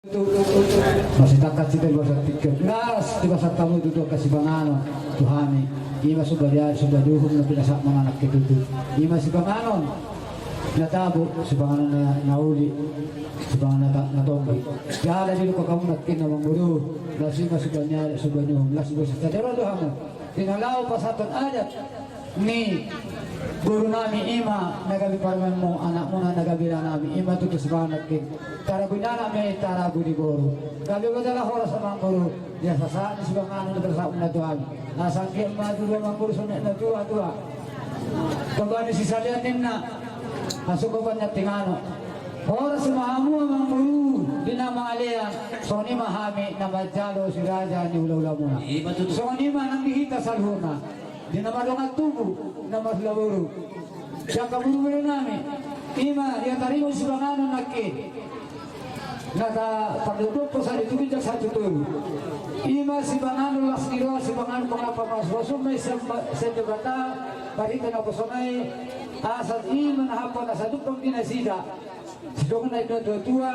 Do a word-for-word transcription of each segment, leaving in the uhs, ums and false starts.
Masitangkas sitangkasan tingki on, las di bagasan hamu tutu angka sipanganon tu hami. Ima sumba ni ari, sumba ni uhum na pinasahat manganak ke tutu. Ima sipanganon na tabo, sipanganon na, na uli, sipanganon na ta-, na tonggi. Jala dilehon hamu nangkin amang boru, las ima sumba ni ari, sumba ni uhum, las di bagasan sadari on do hamu. Di na laho pasahathon adat ni boru nami, ima na gabe parumaenmu, anakmuna na gabe dalanami, ima tutu sipanganon nangkin. Tarabu ni anak ma i, tarabu ni boru. Gabe ma jala horas amang boru. Ia sasahat ni sipanganon na pinasahatmuna tu hami. Asa anggiat ma tutu amang boru songon na tua-tua. Tomba ni sisalean ninna. Asa gopan na tingano. Horas ma hamu amang boru di na mangalean. Songon i ma hami na manjalo si raja ni hula-hulamuna. Songon i ma nang di hita saluhutna. Di na mardongan tubu, na marhula boru. Sian hamu boru nami, ima ia taringot sipanganon nangkin. Na tapardokhon sahat tu ginjang sahat tu toru. Ima sipanganon las ni roha, sipanganon pangalapan, pasupasu ma i sian Debata, marhite naposona i, asa i manahan na sadumpang di nasida. Sidongan na i do tua-tua,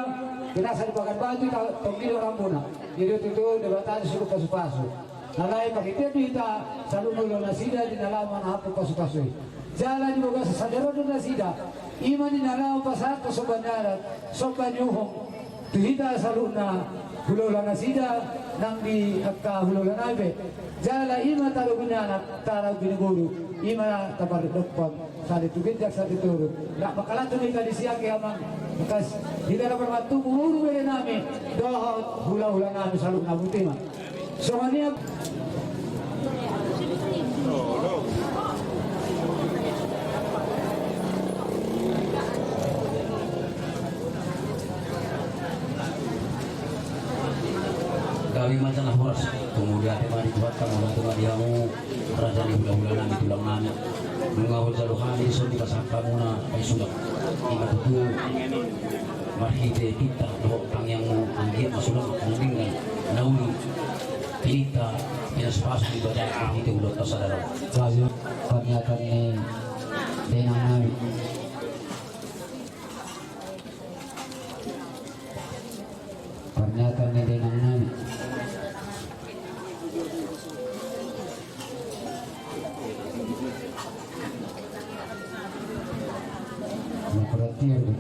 di na sadumpang batu, tonggi do ramuna. Jadi tutu Debata ni suhut pasupasu. Alai marhite do hita saluhutna ulaon nasida di na laho manahan pasupasu i. Jala di bagasan sadari on do nasida, ima di na laho pasahat somba ni adat, somba ni uhum. Tu hita saluhutna hula-hula nasida nang di angka hula-hula nai pe. Jala ima tarabu ni anak, tarabu ni boru, ima tapardokhon. Sahat tu ginjang sahat tu toru. Nunga mangkalanjut hita di sian i amang. Bekas hita na martubu boru bere nami. Dohot hula-hula nami saluhutna, boti ma. Songon i. Gabe ma jala horas. Kemudian tema di Tuhan kamu, tema di hamu. Raja ni hula-hula nami, tulang nami. Nunga hujalo hami dison di pasahat hamuna paisulang. Ima tutu marhite pinta dohot tangiangmu anggiat ma sulang nang denggan na uli. Pinta pinasupasu ni Debata marhite ulaonta sadari on. Gabe pernyataan ni dainang nami. Pernyataan ni dainang nami. Nah, perhatian.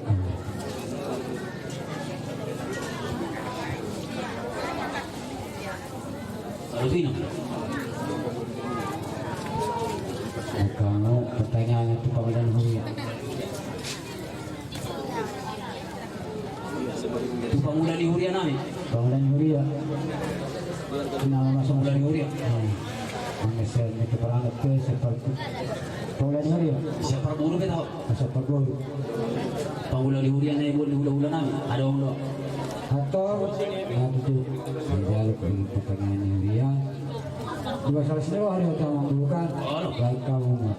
Kalau tu inang. Kalau pertanyaan itu panggilan huria. Tu pangula ni huria nami. Pangula ni huria. Nama masuk pangula ni huria. Hmm. Mangese ni keterangan ke seperti pangula ni huria. Siapa boru kita? Siapa boru? Pangula ni huria nai, boru ni hula-hula nami. Ada orang doang. Atau, nah, itu. Menjalo ke pertanyaan ni huria. Dua salah sini hari utama bukan. Oh, no. Baik kamu.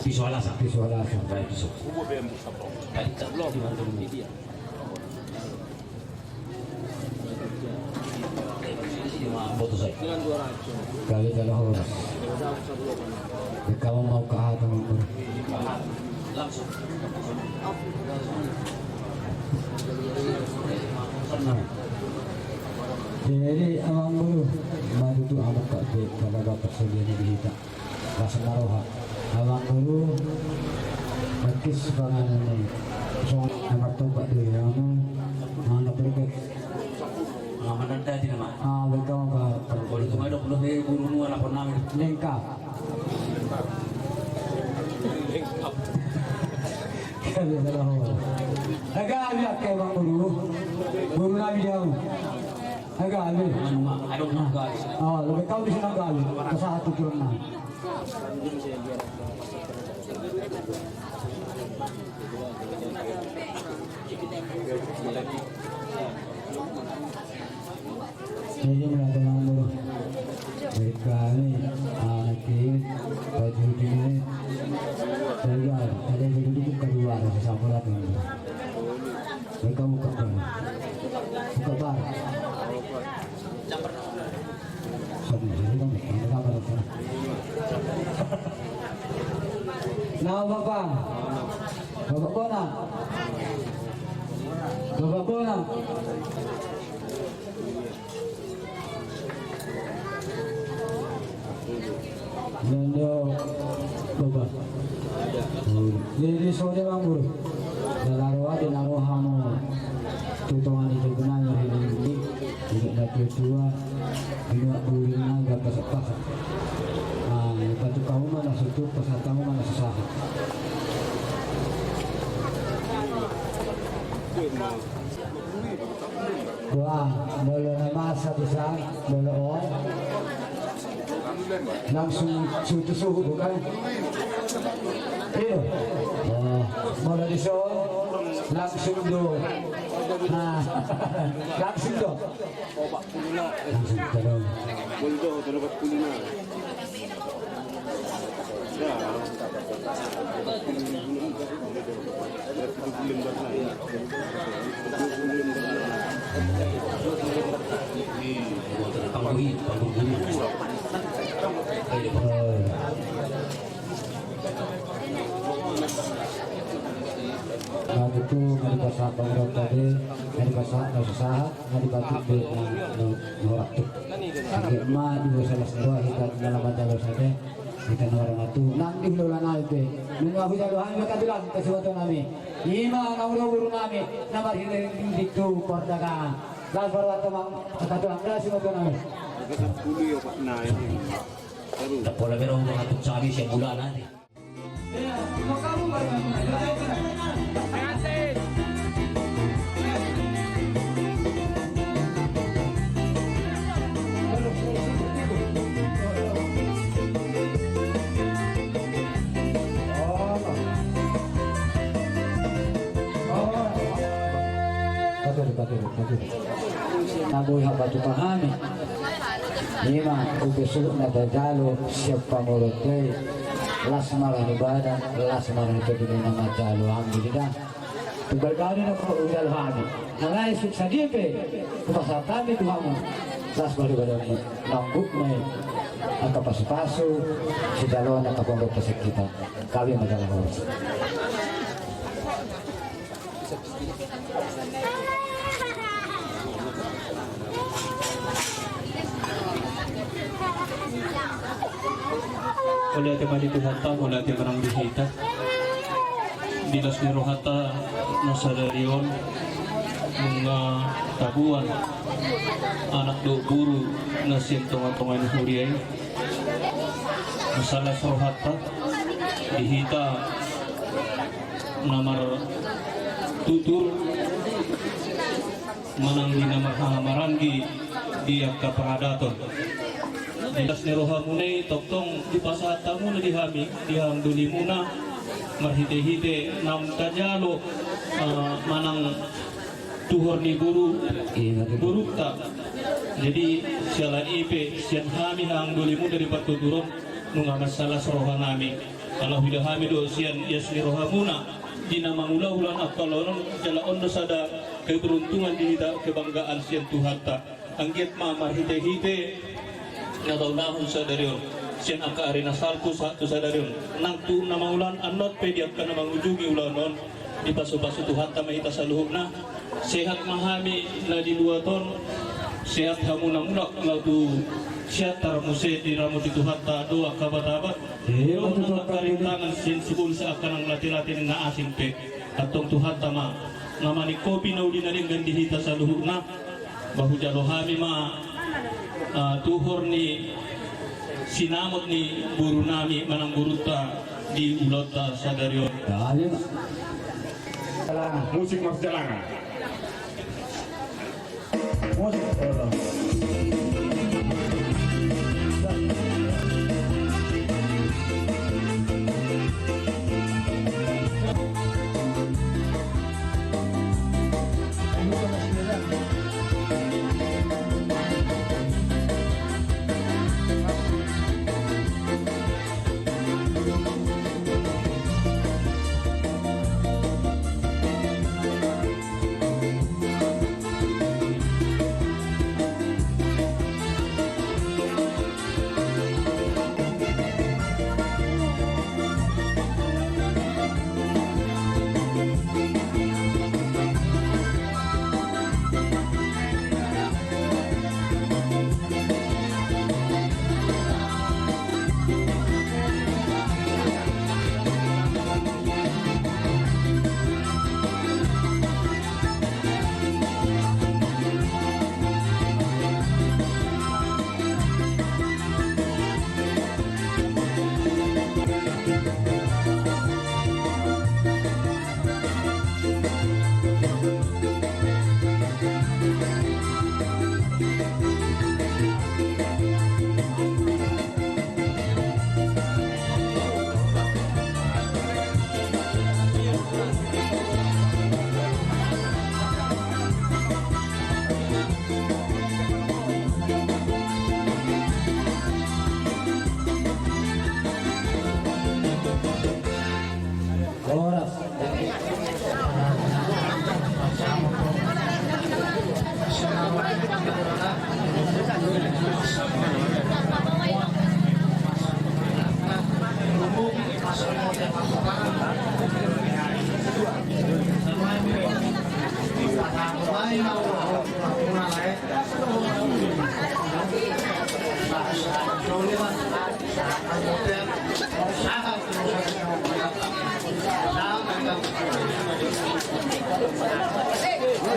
Pisu Halasa. Pisu Halasa. Baik, pisu. Boto sai. Gabe jala horas. Di kamu mau ke atau mau. Jadi amang boru, mari tu amang kak de, pada bapak sabian di kita. Las ma roha. Amang boru, batis panganon ni. Songon na martopak do i hamu. Mana perkek. Nga mananda di nama. Ah, welcome ka. Boru tu ngadok lo he boru nua lapor nami. Lengkap. Gabe jala horas. Gabe angka amang boru. Boru nami di hamu. Gabe. Anu ma, adong ma gabe. Ah, lebih kau di sana gabe. Pasahat tu tulang nami. Jadi mulai dengan dulu. Mereka ni, ah, nanti baju ini keluar, ada baju di buka dua, ada sampul apa ini. Mereka buka bar. Buka bar. Nah, Bapak. Bapak Bona. Bapak Bona. Nando, Bapak. Jadi, songon i ma, Guru. Jala ro ate na ro hamu tu tonga ni jabunangan ini, ini na tua-tua, ini waktu ini na pasak-pasak. Ah, ini patu kamu mana sutu, pasal kamu mana susah. Wah, molo na masa bisa, molo on. Langsung suhu tu suhu, bukan? Iyo. Oh, molo dison, langsung do. Nah, langsung do. Langsung terus. Nah, itu nggak dipasahat bang Rota deh, nggak dipasahat, nggak susah. Nga dibatik be na, na, na horas tu. Anggiat ma di ulos las ni roha hita na lam manjalo sada. Hita na marangatu nang di hula-hula nami pe. Nunga hujalo hami ma tabilang tu siboto nami. Ima na ro boru nami na marhite-hite tu pardagangan. Las ma rohanta ma angka tulang, las siboto nami. Ndang pola be ro mangantuk sahali sian bulan nanti. Na boi hapatupa hami. Ima upa suhut na tajalo sian pangoloi, las ma roha ni badan, las ma roha ni tondi na manjalo hami di da. Tumbal bani na hujalo hami. Alai suhut sadia pe hupasahat hami tu hamu, las ma roha ni badanmu. Nungnung ma i angka pasu-pasu sijaloon angka pangoloi sian hita. Hami ma jala horas. Mauliate ma di Tuhanta, mauliate ma nang di hita. Di las ni rohanta na sadari on nunga taboan anak dohot boru na sian tonga-tonga ni huria i. Mansai las rohanta di hita na martutur manang di na marhahamaranggi di angka paradaton. Di las ni rohamuna i tongtong dipasahat hamuna di hami, di hamu dolimuna, marhite-hite naung tajalo, eh, manang tuhor ni boru, borunta. Jadi siala ni i pe sian hami hamu dolimuna di partuturon nunga mansai las roha nami. Ala huida hami do sian ias ni rohamuna di na mangula-ula angka ulaon on, jala on do sada keberuntungan di hita, kebanggaan sian Tuhanta. Anggiat ma marhite-hite na taulahon sadari on, sian angka ari na salpu sahat tu sadari on, nang tu na mangula on, annon pe di angka na mangujungi ulaon on, dipasu-pasu Tuhanta ma hita saluhutna. Sehat ma hami na di luat on, sehat hamu na mulak laho tu Siantar, muse diramoti Tuhanta do angka abat-abat. Ima tutu. Angka rintangan sian sibulus, angka nang late-late ni na asing pe, antong Tuhanta ma na maningkopi na uli na denggan di hita saluhutna. Ba hujalo hami ma, ah, tuhor ni sinamot ni boru nami manang borunta di ulaonta sadari on. Ima. Musik marsijalangan.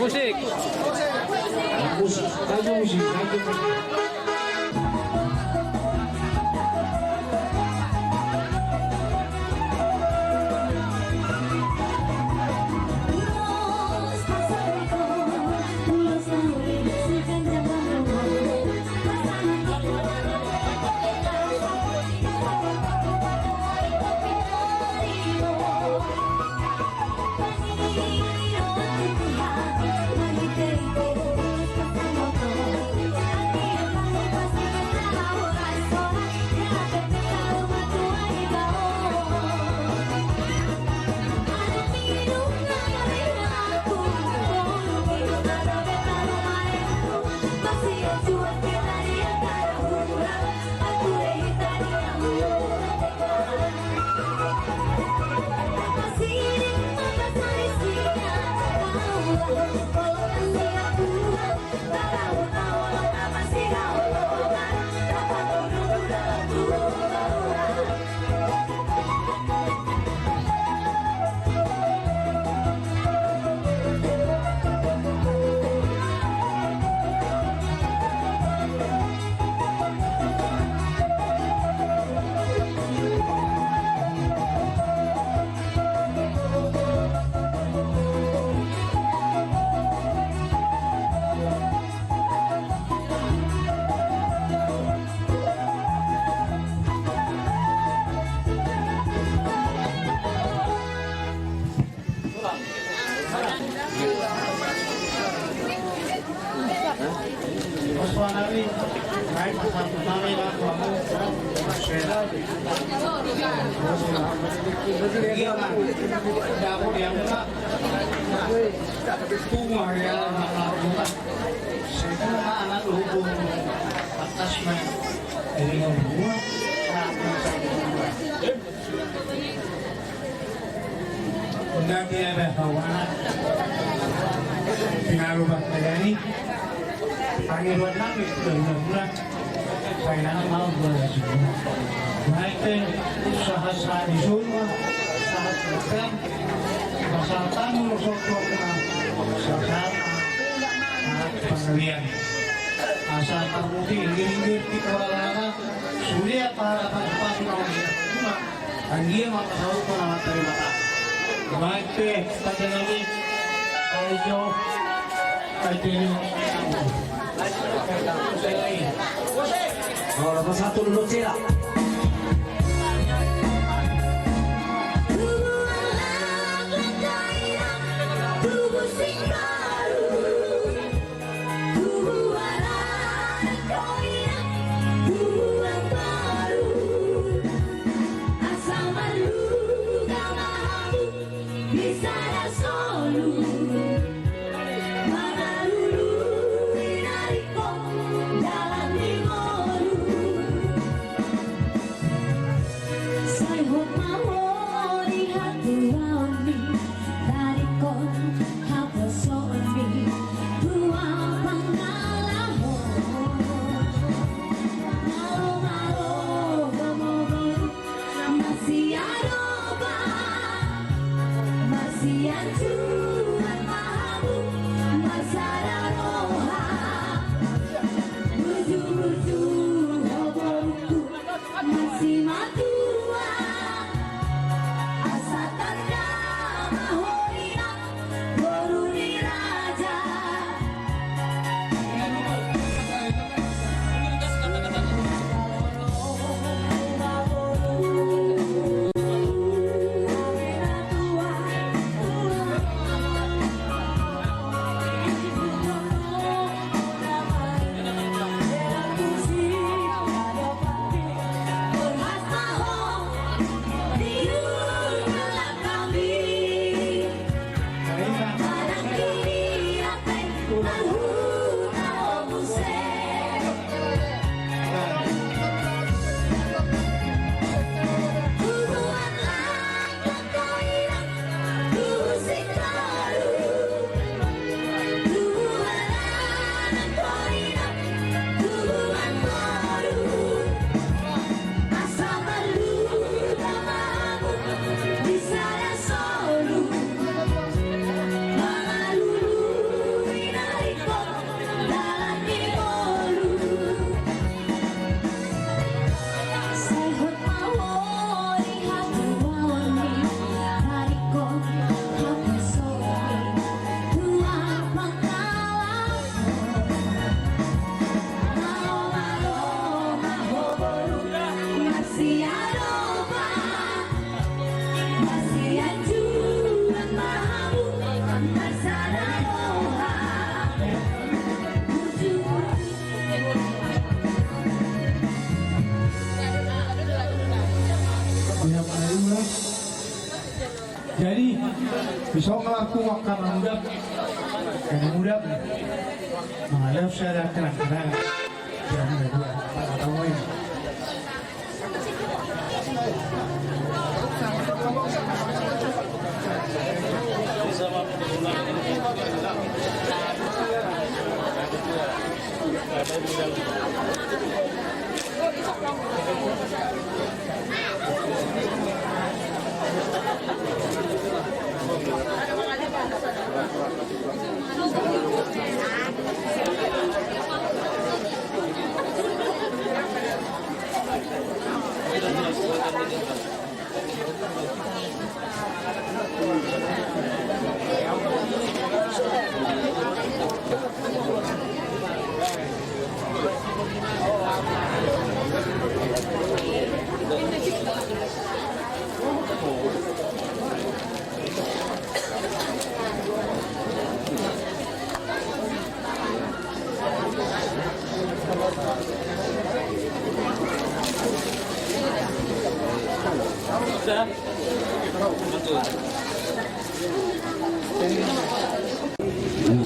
Musik. Musik, lagi musik, lagi musik. Ndang dia dah kawan. Pinalu bak tayani. Pangiruan nami sudah bulan-bulan. Sainana mau bulan semua. Naik teh usaha sehari semua. Sahat makan. Masalah tamu soto kena. Sahat pangalian. Asal tamu di ngiring-ngiring di Kuala Lana. Sudah para pasukan mau dia. Anggia ma pasaut ma na martarima kasih. Baik pe, pandenami. Ayo. Ayo. Ora pasatu dulu sila. Tubuh anak lengkainan, tubuh sing baru. Tubuh anak lengkainan, tubuh baru. Asa marluga ma hamu di sada solu. Mangalului na ringkot dalan ni ngolu. Sai hot ma ho di hatuaon ni, na ringkot haposoon ni, tua pangalaho. Malo, malo, gomo, gomo. Masiaroba, masianjuan ma hamu, marsada roha. Burju, burju, ho borungku, masimatua. Asa tanda ma ho inang, boru ni raja. Jadi, bisa ngelar tuak karena muda, karena muda, mengalir saya dan kenang-kenangan. Dia muda dua, pada tahu ini.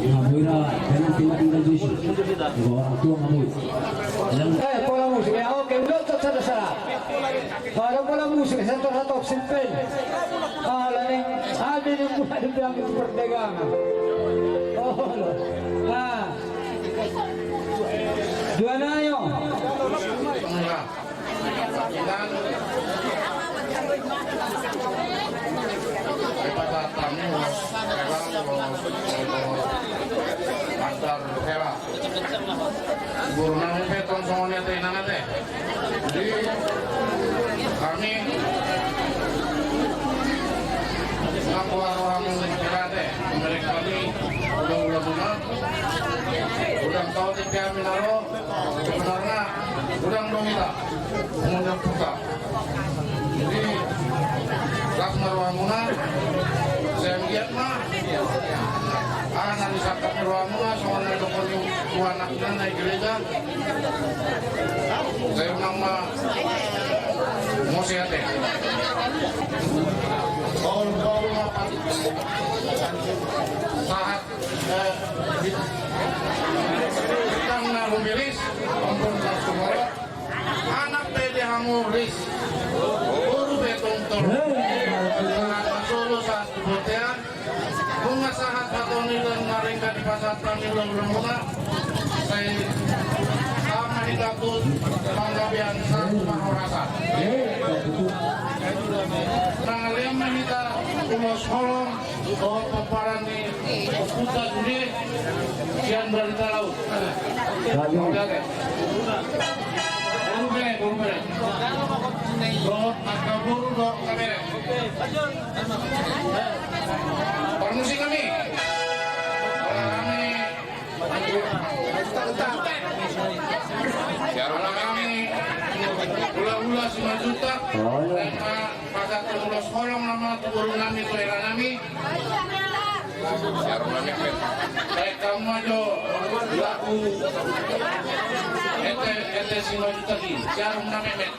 Nga boi ra, jangan tinggal-tinggal di situ. Dua orang tua nga boi. Eh, pola musik ya, oke, udah, tak salah, salah. Pada pola musik, satu, satu, simpen. Ala ni, ada yang mulai dibilang itu perdagangan. Oh, nah. Dua nayo. Antar hela. Guru nami pe tong songon i ate, inang ate. Jadi hami nang boha rohamu hela ate, mereka ni udah udah guna. Udah tahu tiga minaro. Sebenarna godang do hita mangundang huta. Jadi las ma rohamuna. Sai anggiat ma aha na disangkap ni rohamuna songon na didok ni tu anakna na di gereja. Sai unang ma mose ate. Paul, Paul ma pasahat. Tang na humiris, ampun na sumorop. Anak pe di hamu ris. Boru pe tongtong. Sahat ma solu, sahat tu bontean. Nunga sahat ma toni dan maringga di pasahat kami ulang-ulang muna. Sai sama hita tu panggabean satu mahorasan. Nangalian ma hita ulos holong. Dohot pomparan ni ompunta sude sian Barita Laut. Oke, oke. Boru pe, boru pe. Dohot angka boru dohot angka bere. Parmusik nami. Nami. Siarup nami. Hula-hula Simanjuntak. Pasahat ulos holong nama tu boru nami, tu hela nami. Siarup nami, met. Baik, hamu ma jo lagu ente, ente Simanjuntak i. Siarup nami, met.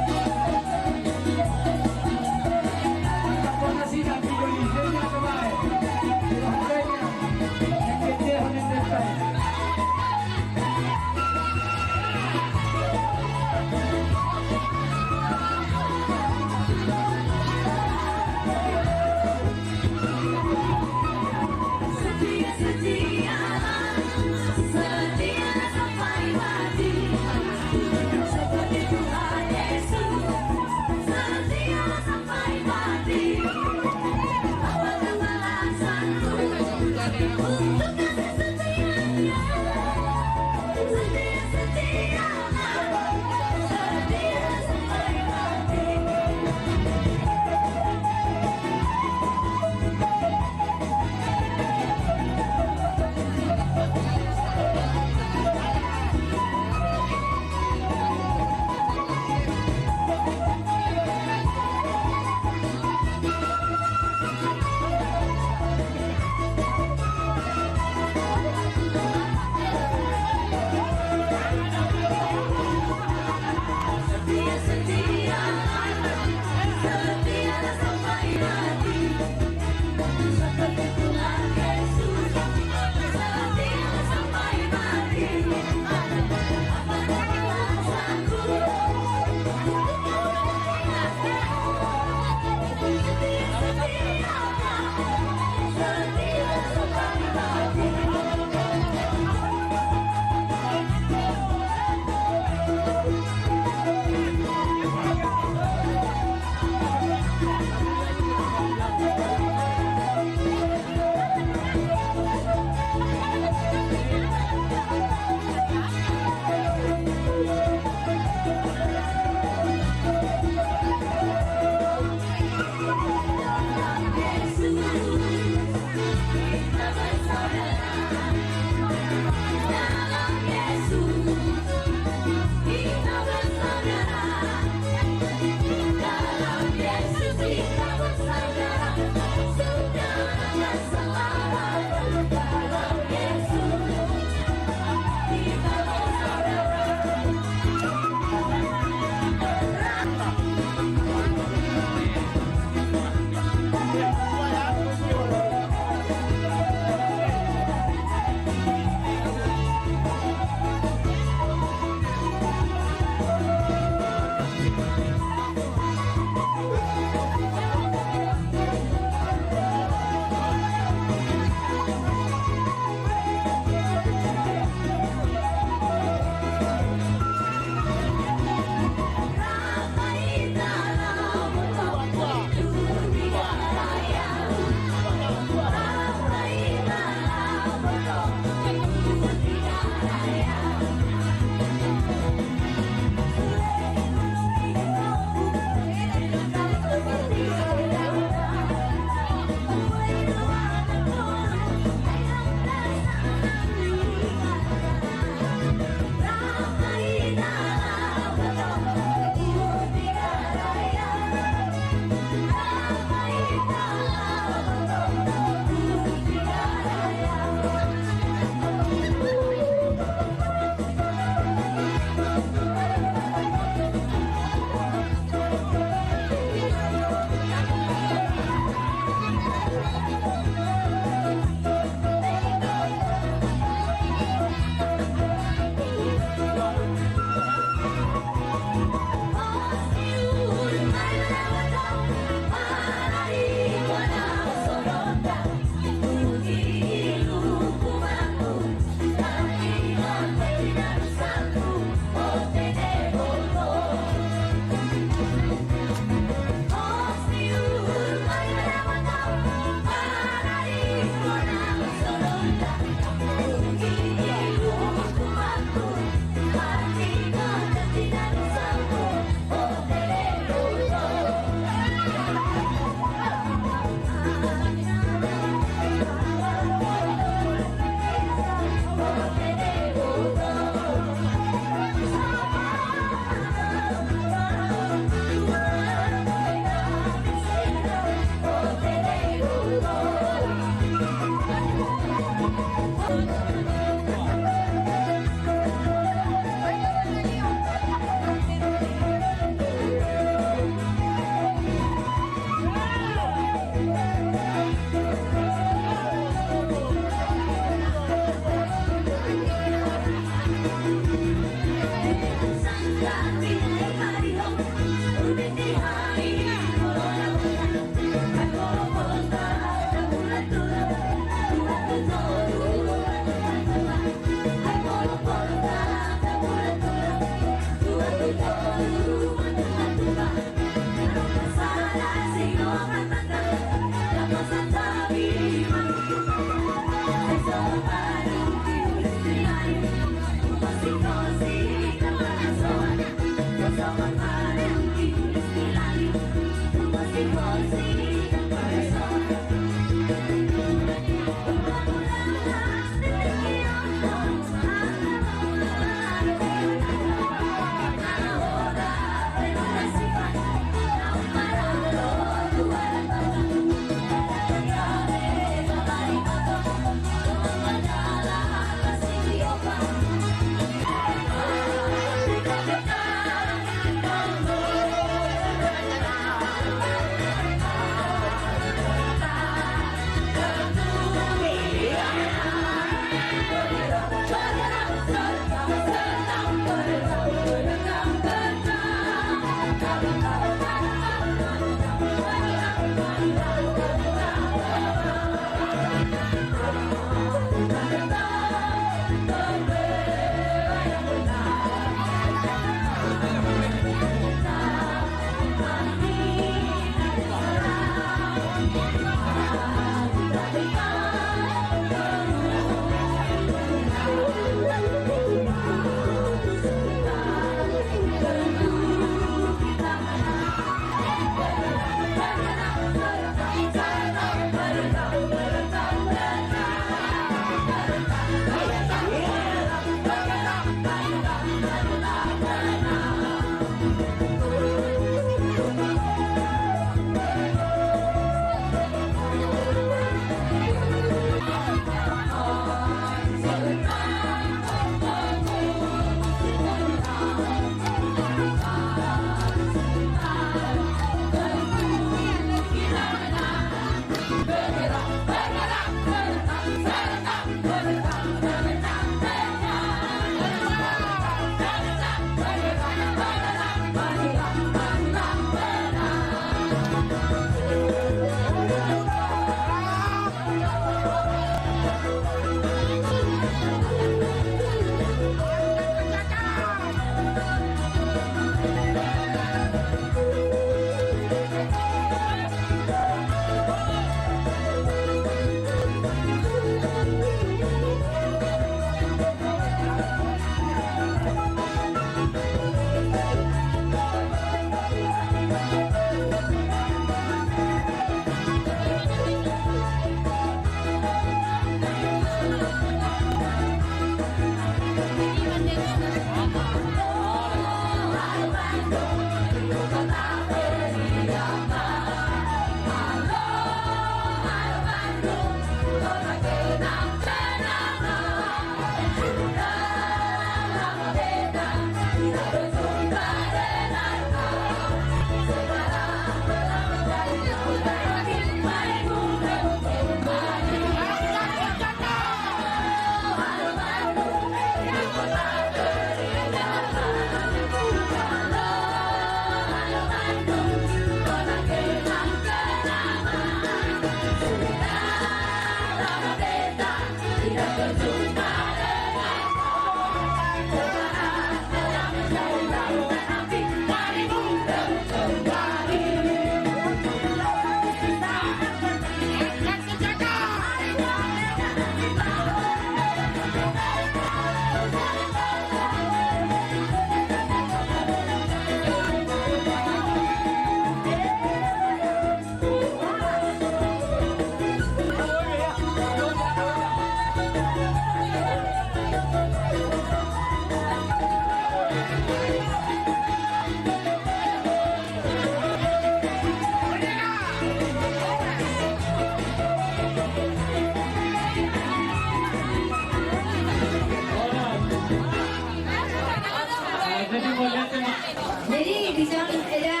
Jadi, di sana ada.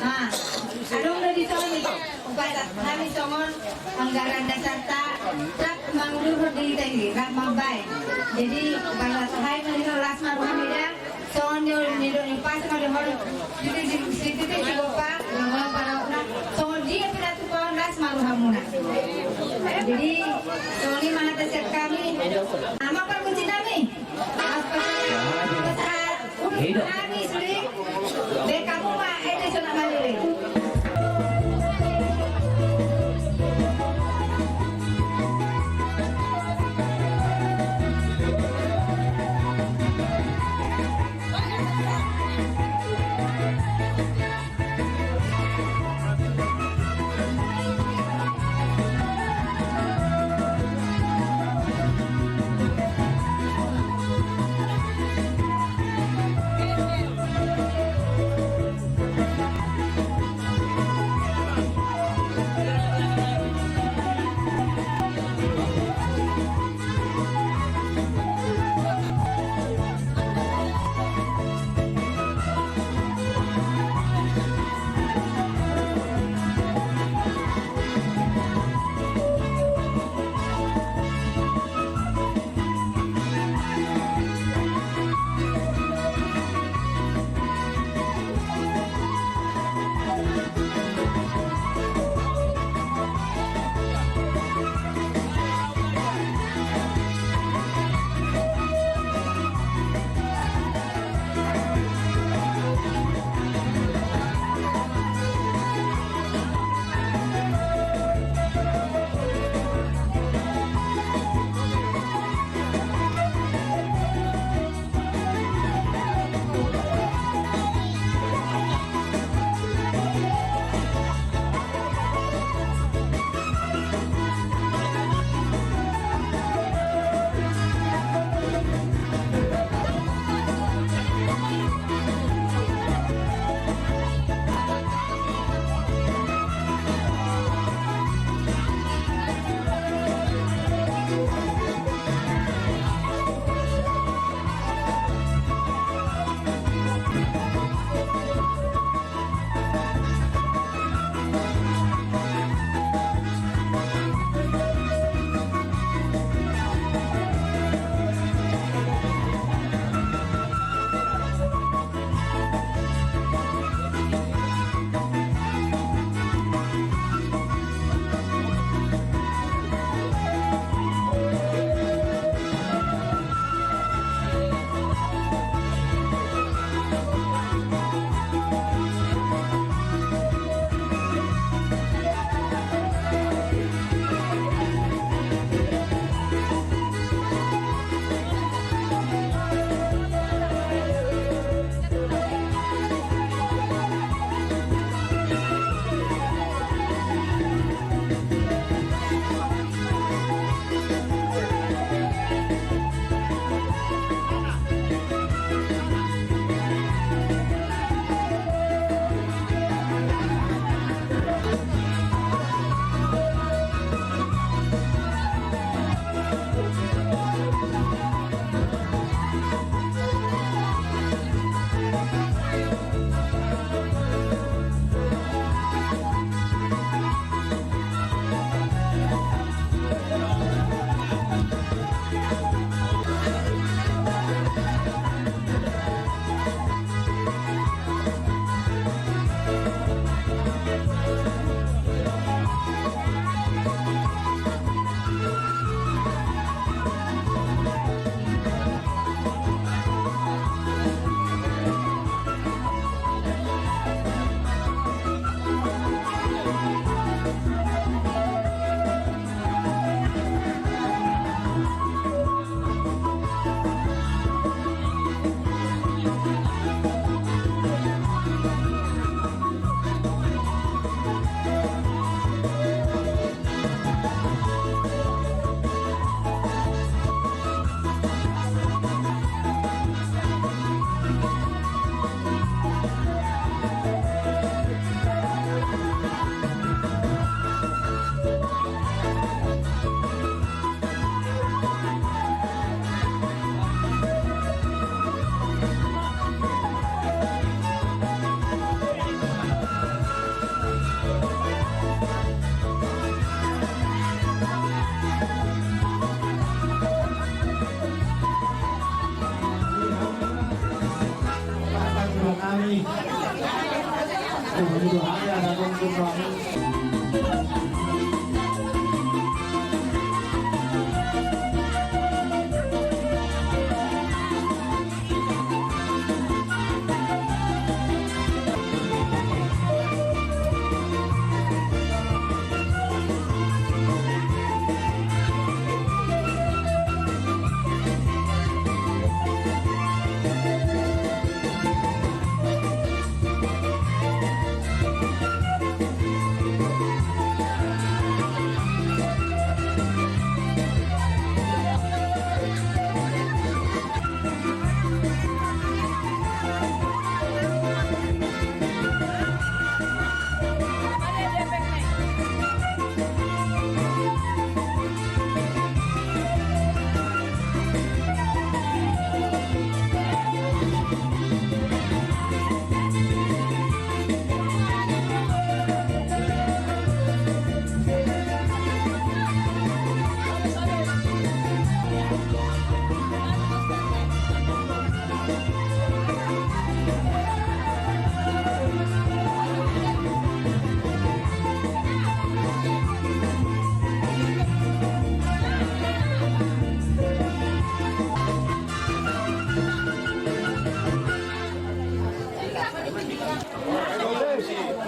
Nah, adong do di sana. Upacara nami songon anggaran dasarta, rap mangudur di tinggi, rap mambaen. Jadi, upacara sahai mending las ma rohamuna. Songon nidok ni umpasa ma dohot, jadi si, si, si, si, si, songon dia pinatupaon las ma rohamuna. Jadi, songon i ma hata sian hami. Amang parmuji nami. Pas, pas, pas, urus nami sude. Be hamu ma ende sonang maliling.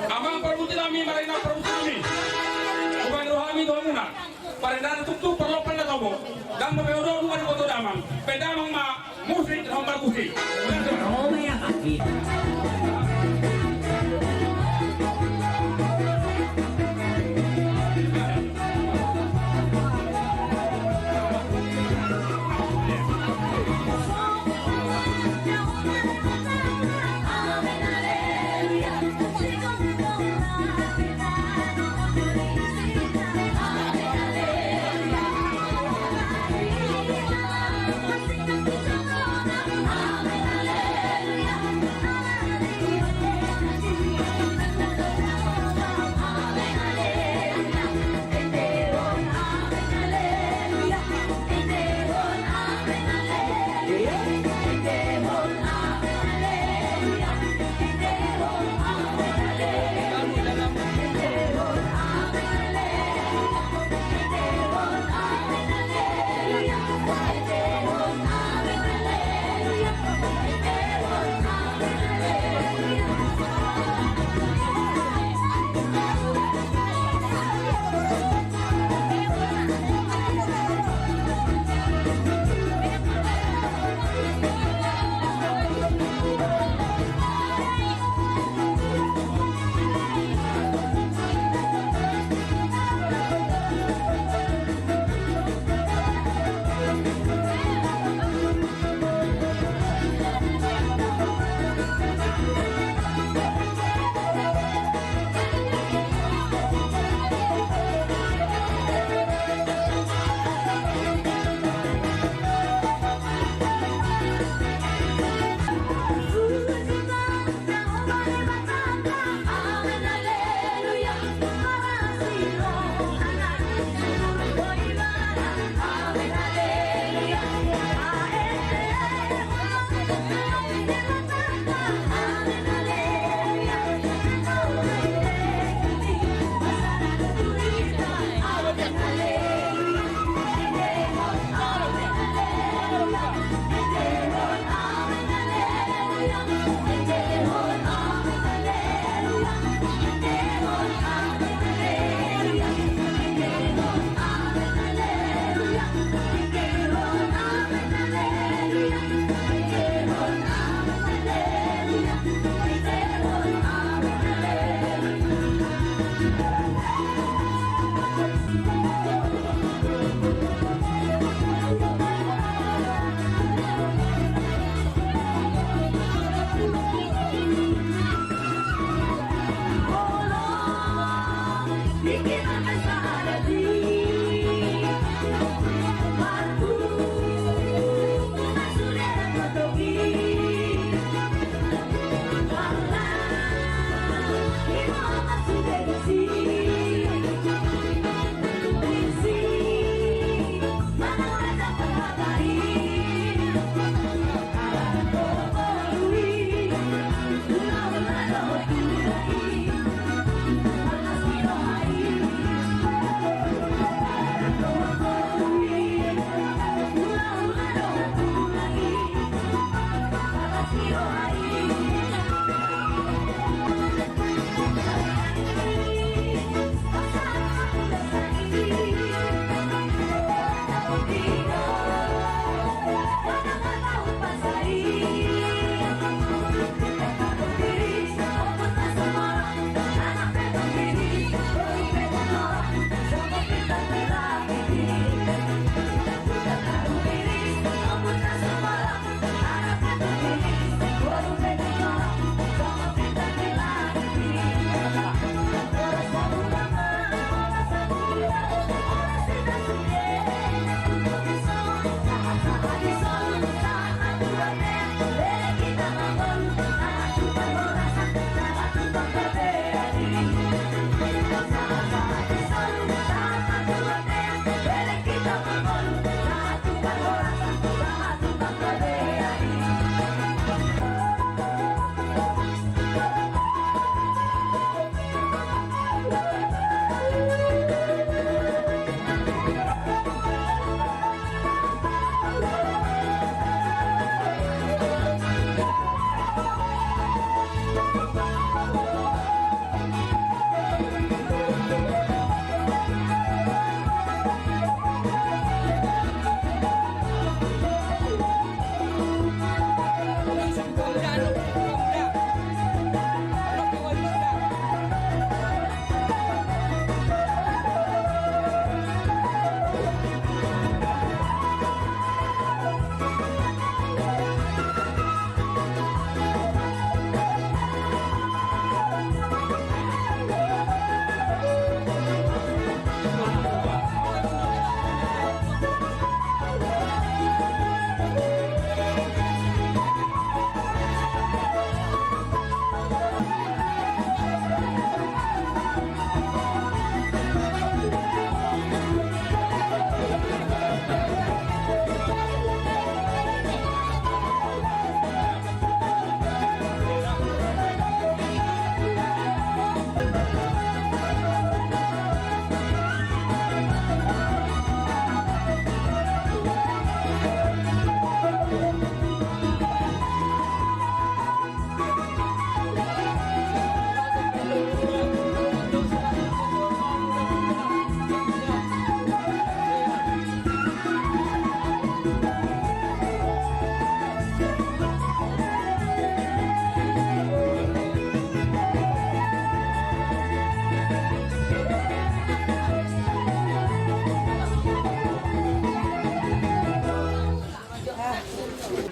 Amang parbuti nami, marina parbuti nami. Uban rohami dohonmuna. Parendana tuktuk parlopan na tabo. Dang mape odo dua di boto damang. Pe damang ma musik na hombar kusi.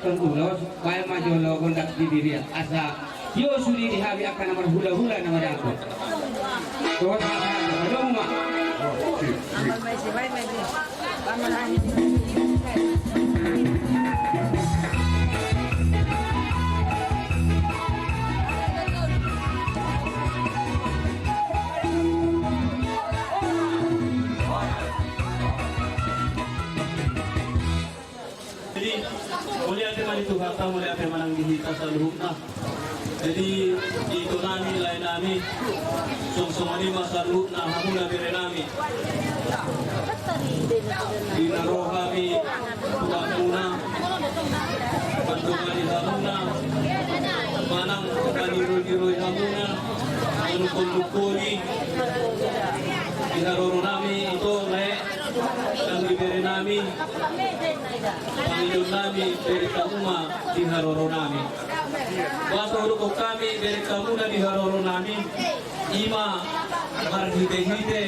Ulos, baen ma jolo gondang di bibir, asa tio sude di hami angka na marhulahula na madangkon. Dohot hata, adong ma. Jadi, mauliate ma di Tuhanta, mauliate ma nang di hita saluhutna. Jadi, ito nami, lae nami, songon i ma saluhutna hamuna bere nami. Di na ro hami tu hamuna, mandongani hamuna, manang maniroi-niroi hamuna, manungkun-nungkuni di haroro nami, ito, lae, nang di bere nami. Pangidoan nami, bereng hamu ma di haroro nami. Boasa hudokhon hami bereng hamu ma di haroro nami, i ma marhite-hite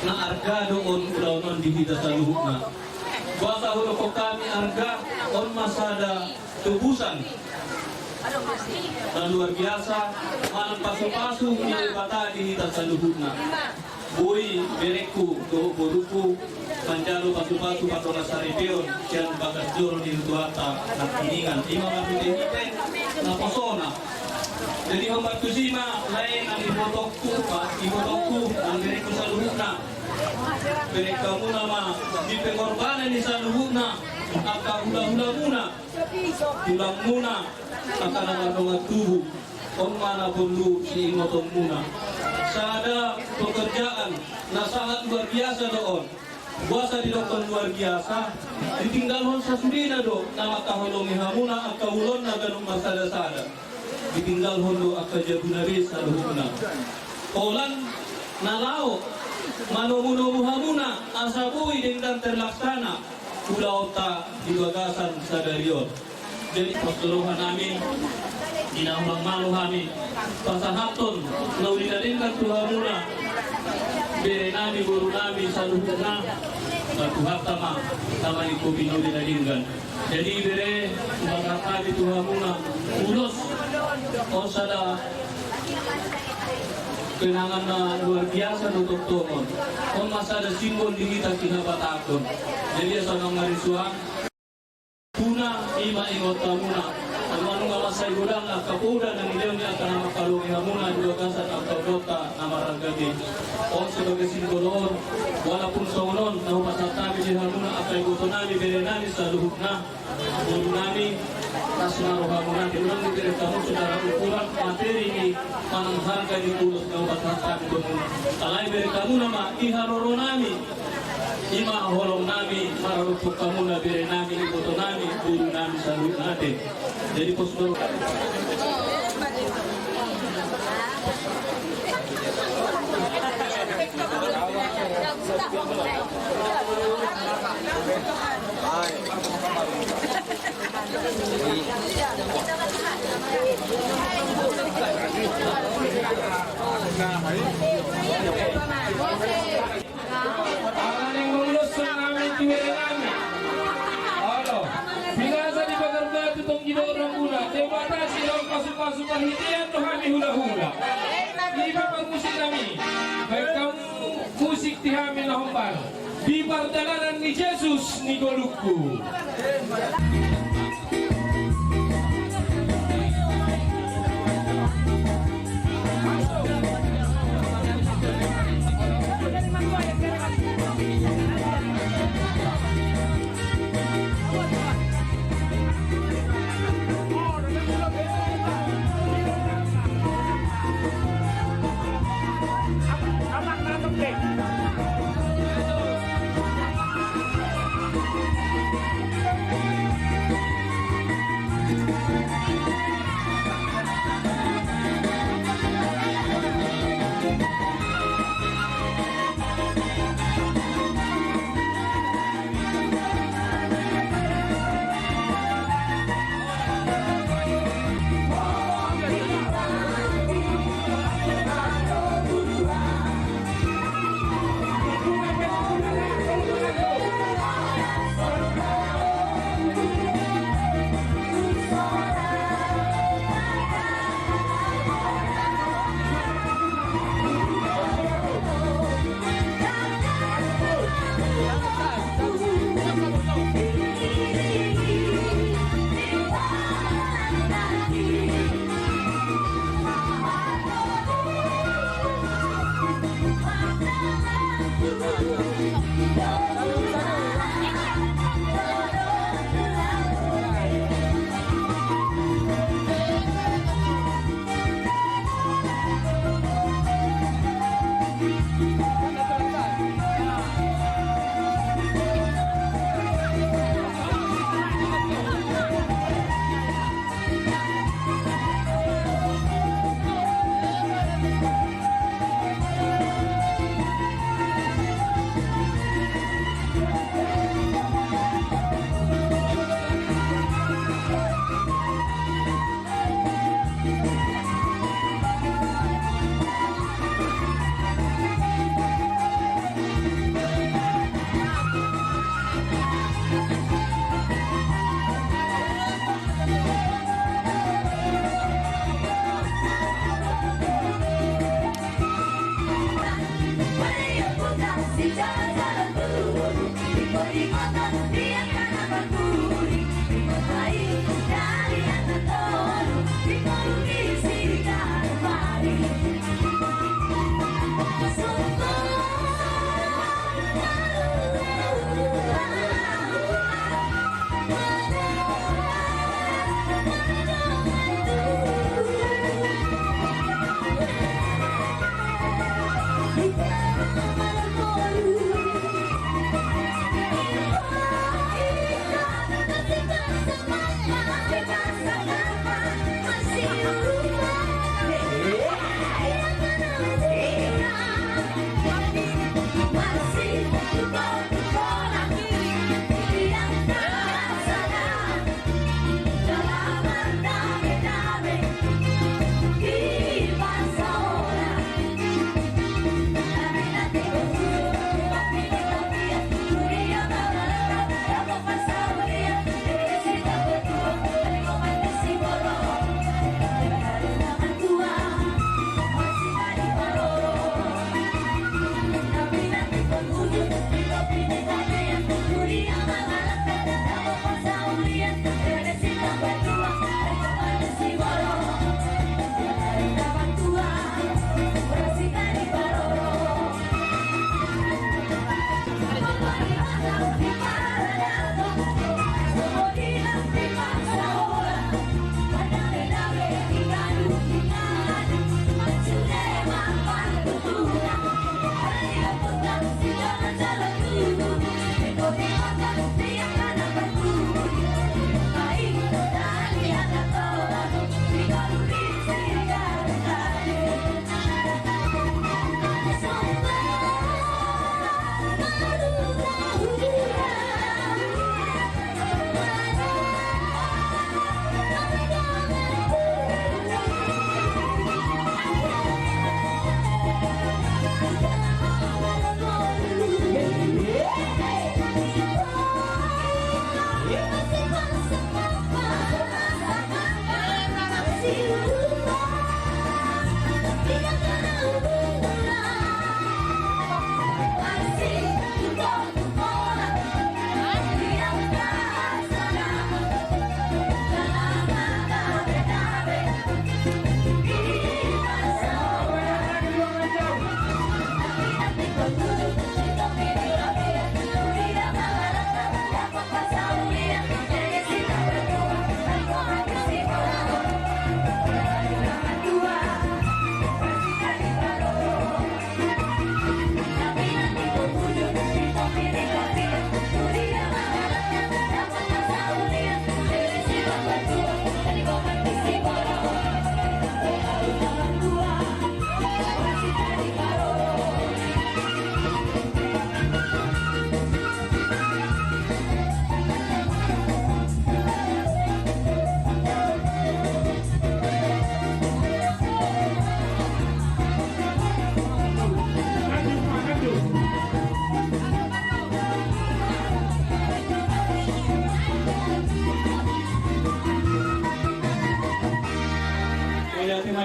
na arga do on ulaon on di hita saluhutna. Boasa hudokhon hami arga, on ma sada tebusan na luar biasa, manang pasu-pasu ni Debata di hita saluhutna. Boi berengku dohot borungku manjalo pasu-pasu, pasu-pasu saripeon sian bagas joro ni Tuhanta nangkiningan, i ma marhite-hite naposona. Jadi hombar tusi ma, lae, nang ibotongku, ibotongku, nang berengku saluhutna. Bereng hamuna ma di pengorbanan ni saluhutna angka hula-hulamuna, tulangmuna, angka na mardongan tubu. On ma na porlu siingotonmuna. Sada pekerjaan na sangat luar biasa do on. Boasa didokhon luar biasa? Ditinggalhon sasudena do na mangkaholongi hamuna angka ulaonna ganup marsada-sada. Ditinggalhon do angka jabuna be saluhutna. Holan na laho manomu-nomu hamuna asa boi denggan terlaksana ulaonta di bagasan sadari on. Jadi, pos do roha nami, di na hurang malo hami pasahathon na uli na denggan tu hamuna, bere nami, boru nami saluhutna, ma Tuhanta ma na maningkopi na uli na denggan. Jadi, bere, pasahat hami tu hamuna ulos, on sada kenangan na luar biasa do tongtong on. On ma sada simbol di hita sihabatakhon. Jadi, asa unang marisuang. Puna, i ma ingot hamuna. Alai nunga mansai godang angka poda na nilehon ni angka na mangkaholongi hamuna di bagasan angka ulaonta na mararga be. On sebagai simbol on, walaupun songon on na hupasahat hami di hamuna angka iboto nami, bere nami saluhutna, boru nami, las ma rohamuna, di unang dibereng hamu secara ukuran materi ni manang harga ni ulos na hupasahat hami tu hamuna. Alai bereng hamuna ma di haroro nami. I ma holong nami, maradophon hamuna bere nami, iboto nami, boru nami saluhutna, ate. Jadi pos do. Ala naeng mangulosna nami tu bere nami. Olo, binasa dibakar batu tonggi do rambu na. Terima kasih, laho pasu-pasu parhitean do hami hula-hula. Di pamusik nami. Baik, hamu musik di hami na hombar. Di pardalanan ni Jesus ni ngolungku.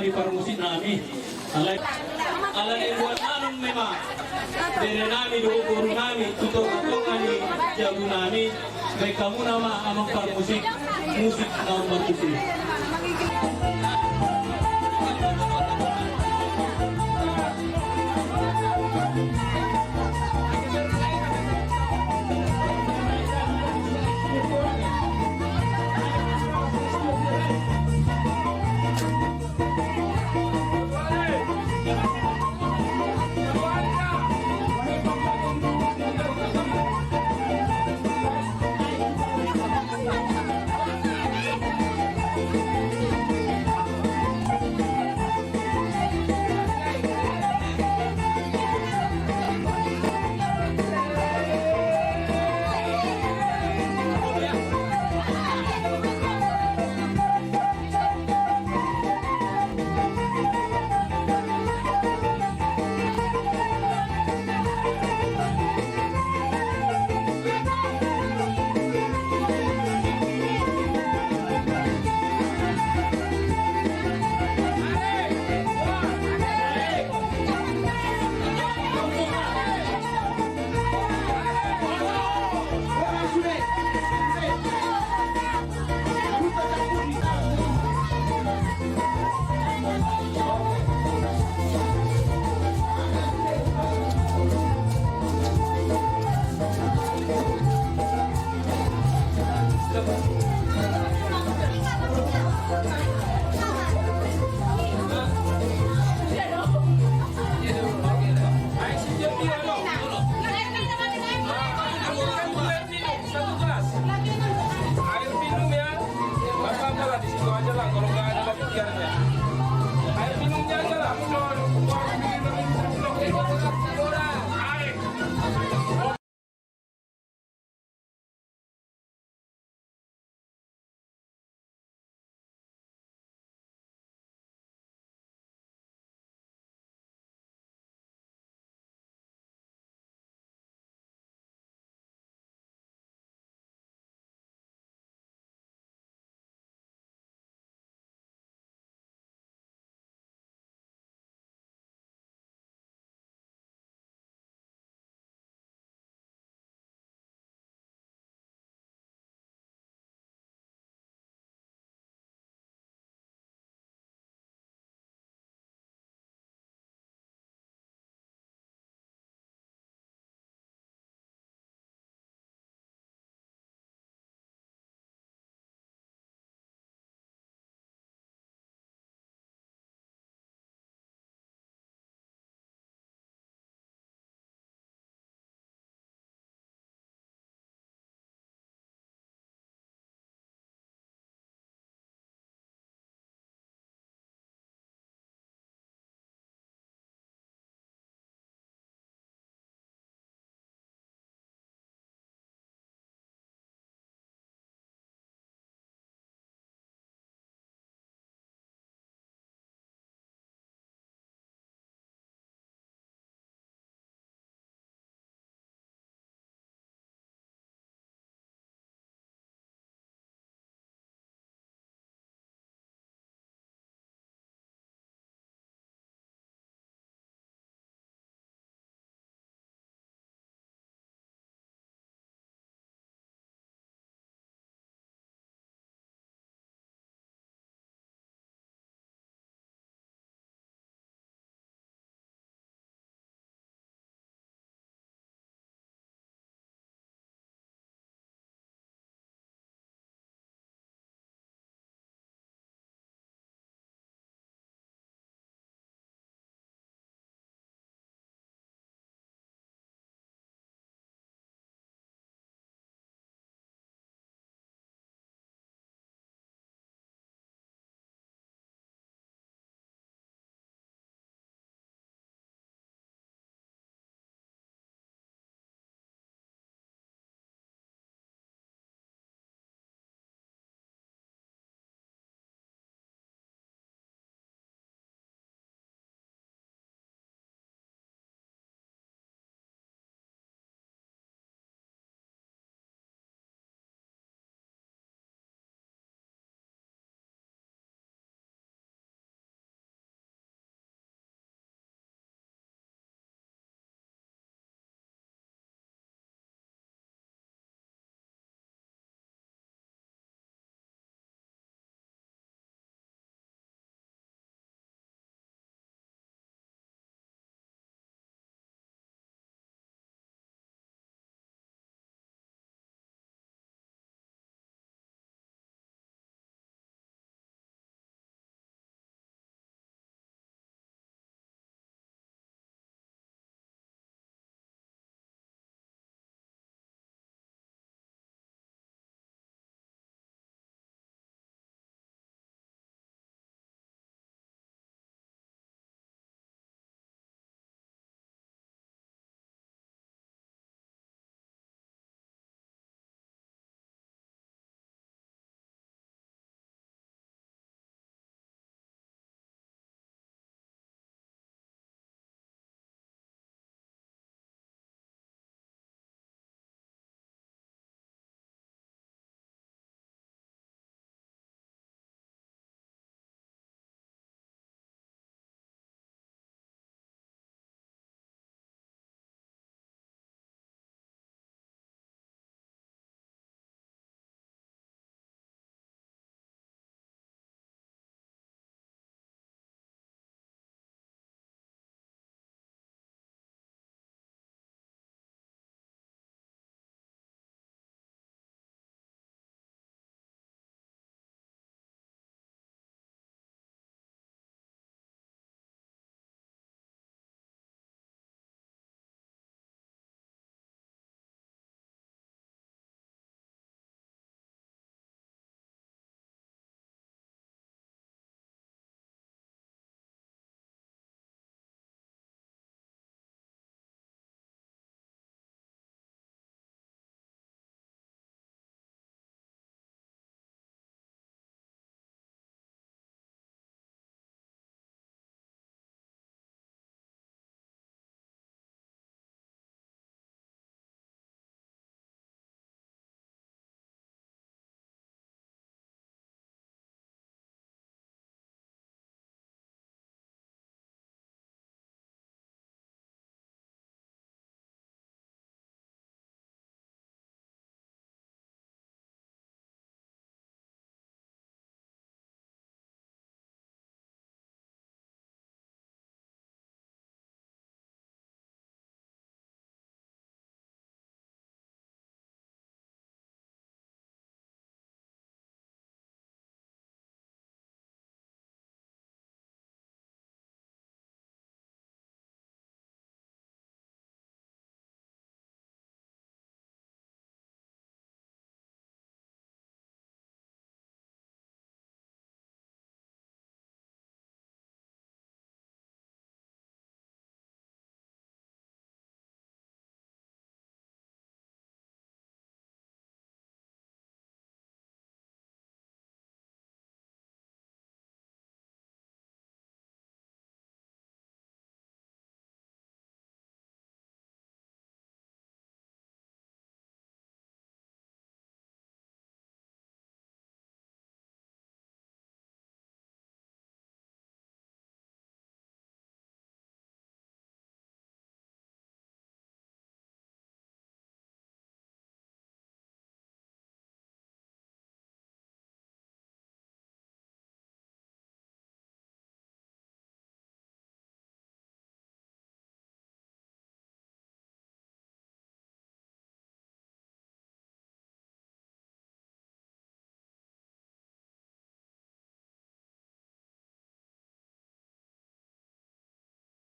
Parmusik nami, alai, alai buat anu memang bere nami dohot boru nami tu tonga-tonga ni jabu nami. Baik hamu nama amang parmusik, musik nama parmusik.